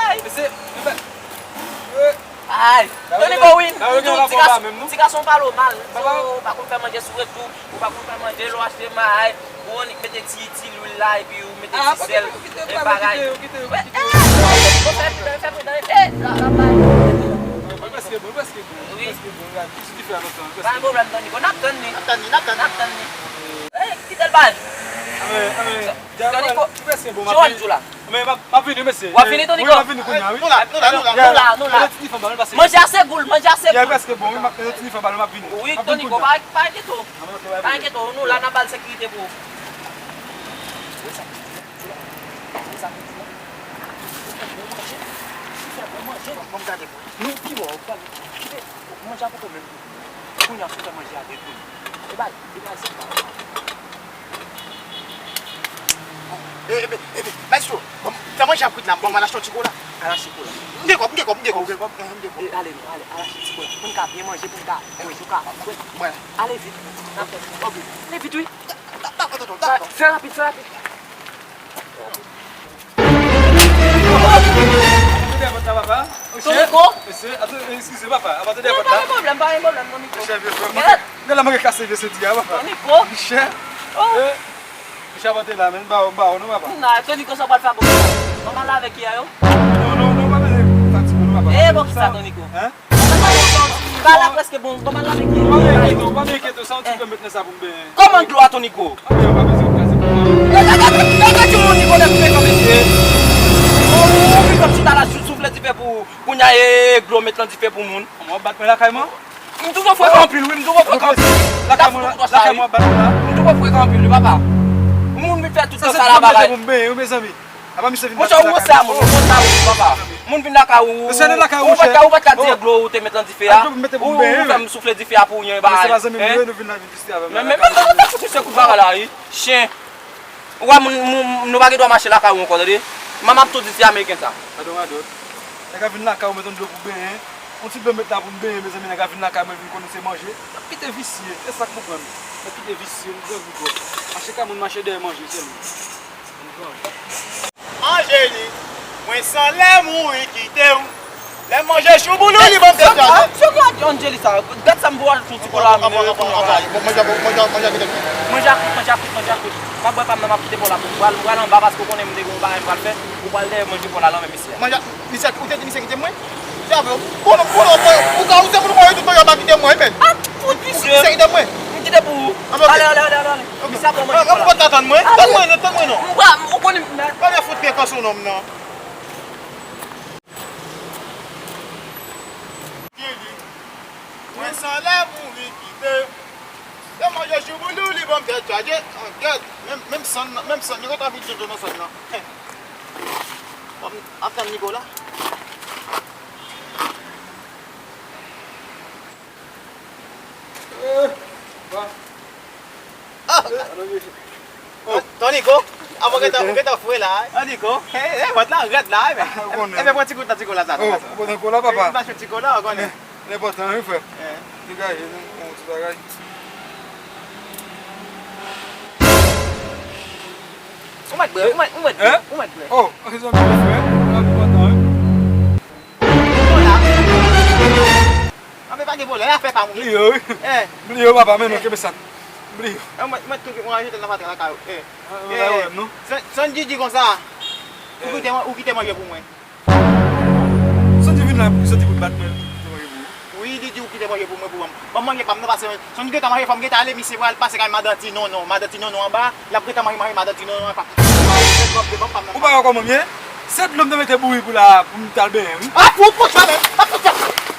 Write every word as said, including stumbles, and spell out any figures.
bay. Mesye, mesye. Ay, Tony Go win. Li di w ti gason pa lo mal. So, ou pa konn fè manje sou retou. Ou pa konn fè manje, lè w achte may, ou annik mete ti, ti lwil la, epi ou mete ti sèl, e bagay. Ou fè pridan, fè pridan, e la, la bay. Mwen prèske bon, mwen prèske bon, mwen prèske bon, gade, tout ti fè lontan, mwen prèske bon. Pa gen pwoblèm, Tony Go, n ap tann li. N ap tann li, n ap tann li. N ap tann li. Ey, kite l bay. Tony Go, Joel, Joel la. Men m ap, m ap vini, mesye. W ap vini, Tony Go? Wi, m ap vini kounye a, wi. Nou la, nou la, nou la, nou la. Nou la, nou la. Manje a se gou l, manje a se gou l. Prèske bon, wi, m ap, ti fanm ba l, m ap vini. Wi, Tony Go, pa, pa enkyete w. Pa enkyete w, nou la, n ap ba l sekirite pou ou. Ban m gade pou ou. Nou pi bon, kite manje a poko menm. Kounye a, sou fè manje a, de kounye. E bay, e bay, se pa. E, e, e, maestro, bon, fè manje ap kwit la, bon, m al achte yon ti kola. Al achte kola. M gen kòb, m gen kòb, m gen kòb. Ou gen kòb? Ehe, m gen kòb. E, ale non, ale, al achte ti kola. Pou n ka byen manje, pou n ka bwè, pou n ka bwè. Ale vit. Ok. Ale vit, wi. Dakò, tonton, dakò. Fè rapid, fè rapid. Atè dèyè pòt la, papa. Tony Go. Mesye, atè, eskize, papa. Atè dèyè pòt la. Pa gen pwoblèm, pa gen pwoblèm, Tony Go. Mesye, vye frè. Gade la, manke kase vye senti a, papa. Tony Go. Michè. Oh. Eh, Michè, atè la, men, ba, ba, non, papa. Nan, Tony Go, sa w pral fè a bon. Ban m al avèk kiyè yo. Non, non, non, pa bezwen fè ti kou, non, papa. Eh, bon, kisa, Tony Go? Hein? Ba la prèske bon, bon, ba la vin. Ou pa enkyete, ou pa enkyete, sa yon ti dlo m met nan sa pou m benyen. Kòman dlo a, Tony Go? Anben, ou pa bezwen kraze pou mwen. E, gade, gade, gade, gade, yon moun ki konnen pou metan mesye. Ou, ou, ou, ou, chita la, sou, soufle dife pou, kounye a, e, dlo met nan dife pou moun. Kòman w ap bat mwen lakay mwen? M toujou frekan anpil, wi, m toujou frekan anpil. Lakay mwen, lakay mwen w ap bat mwen la? M toujou frekan anpil, wi, papa. Moun vin fè tout tan sa la bagay. Sa se dlo m mete pou m benyen, wi, mezanmi. Apa misye vin bat lakay mwen? Monchè, ou wè sa moun, ou wè sa moun, papa. Moun vin lakay ou, ou pa t ka, ou pa t ka di e dlo ou te met nan dife a. Ou, ou fè m soufle dife a pou yon bagay. Mesye pa zanmi m yo, nou vin la vin vizite avè m la. Men, men, men, men, men, fout misye kout bagay la, wi. Chen. Ou wè moun, moun, nou pa gen dwa mache lakay ou ankò, tande? Manman ap tou di ti ameriken sa. Gadon radòt. Nèg la vin lakay ou, met yon dlo pou benyen. Yon ti dlo m met la pou m benyen, mezanmi, nèg la vin lakay mwen, vin konnen se manje. N ap kite visye, e sa k pou pran m. N ap kite visye, m grangou twòp. Mache kay moun, mache dèyè manje sèlman. Anjeli, mwen sanlè mouri kite w. Lè m manje chouboulouli, ban m tèt chaje. Anjeli sa, gad sa m pou ajoute yon ti kola a, mwen. Manje, manje, manje a kite m. Manje a kwit, manje a kwit, manje a kwit. M ap bwè pa m nan, m ap kite bò la pou m pral, m pral anba paske w konnen m te gen yon bagay m pral fè. Ou pral dèyè manje bò la lan men misye a. Manje, misye, ou te di misye kite mwen? Javè, bon, bon, bon, ou ka, ou se moun mwen, tout mwen, yo pa kite mwen, men. Ah, fout misye. Misye kite mwen. M kite pou ou. Ah, ok. Ale, ale, ale, ale, ale. Ok. Misye ap pran manje bò la. Ou pa tann mwen? Tann mwen, non, tann mwen, non. M pa, ou konnen m mèt. Gade fout pye kanson nonm nan. Mwen sanlè mouri kite. Yo manje chouboulouli, ban m tèt chaje. An gèt, menm, menm sann nan, menm sann, li kontan vin jojo nan sann nan. Ban m ap tann Nikola. Eh, ba. Ah! Eh, alò, mesye. Oh. Ton Niko, avan ou gentan, ou gentan fre la, eh. Ton Niko, eh, eh, vant la rèd la, eh, men. Ou konnen. Eh, men, pran ti gout nan ti kola sa, oh, papa. Ou konnen kola, papa. Eh, ou pa chè ti kola, ou konnen. Men, li enpòtan, wi, frè. Eh. Degaje, nou, yon ti bagay. Ou mèt bwè, ou mèt, ou mèt bwè, hein? Ou mèt bwè. Oh, mezanmi, frè, kola enpòtan, wi. Kola. Anben pa gen pwoblèm, afè pa m wi. Bliye yo, wi. Eh. Bliye yo, papa, men non, kenbe sa. Bliye yo. Eh, mwen, mwen tou, mwen ajoute nan fatra lakay ou. Eh. Ah, eh, non. San, san Didi konsa. Ou kite, ou kite manje pou mwen. San Didi vin la, pou ki San Didi pou bat mwen, kite manje pou ou. Wi, Didi, ou kite manje pou mwen, pou mwen. Ban m manje pa m nan, pase, san Didi gentan manje, fò m gentan ale, misye pral pase kay madan Ti Nono. Madan Ti Nono anba, l ap gentan manje, manje madan Ti Nono anba. Ou pa wè kòman m ye? Se dlo m te mete bouyi pou la, pou m t al benyen, wi. Ah, pou, pou sa menm. Ah, pou sa.